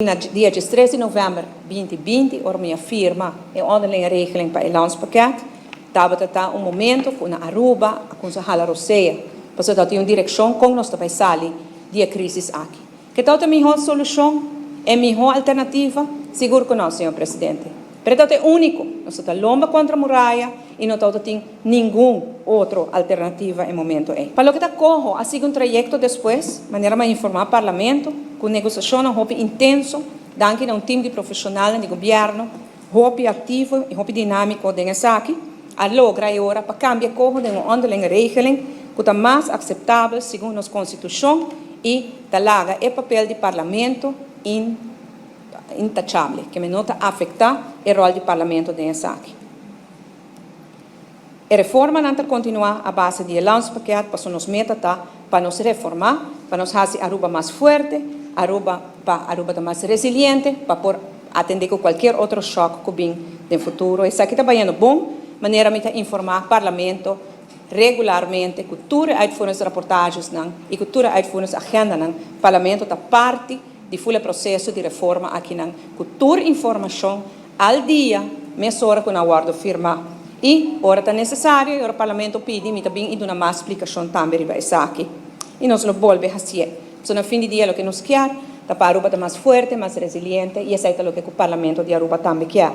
Na dia 13 di november 2020, ora mi a firma e onderlinge regeling pa e landspakket, tabata ta un momento cu na Aruba a cuminsa hala rosea, pasobra tabatin un direccion con nos ta bay sali di e crisis aki. Cu tabata e miho solucion? E miho alternativa? Sigur cu no, señor Presidente. Pero e tabata e unico. Nos tabata lomba contra muraya y no tabata tin ningun otro alternativa e momento ey. Pa loke ta coho a sigui un trayecto despues, manera mi a informa Parlamento, cu negociacionnan hopi intenso, danki na un team di profesionalnan di Gobierno hopi activo y hopi dinamico den esaki, a logra e ora pa cambia coho den un onderlinge regeling cu ta mas aceptabel segun nos Constitucion y ta laga e papel di Parlamento intachable, ke men no ta afecta e rol di Parlamento den esaki. E reformanan ta continua a base di e landspakket paso nos meta ta pa nos reforma, pa nos haci Aruba mas fuerte, Aruba pa Aruba ta mas resiliente pa por atende cu cualkier otro shock cu bin den futuro. Esaki ta bayendo bon, manera mi ta informa Parlamento regularmente cu tur e uitvoeringsrapportagesnan y cu tur e uitvoeringsagendanan. Parlamento ta parti di ful e proceso di reforma akinan cu tur informacion al dia mesora cu nan wordo firma. Y ora ta necesario y ora Parlamento pidi, mi ta bin y duna mas splicacion tambe riba esaki. Y nos lo bolbe hacié. So na fin di dia loke nos kier ta pa Aruba ta mas fuerte, mas resiliente y esey ta loke cu Parlamento di Aruba tambe kier.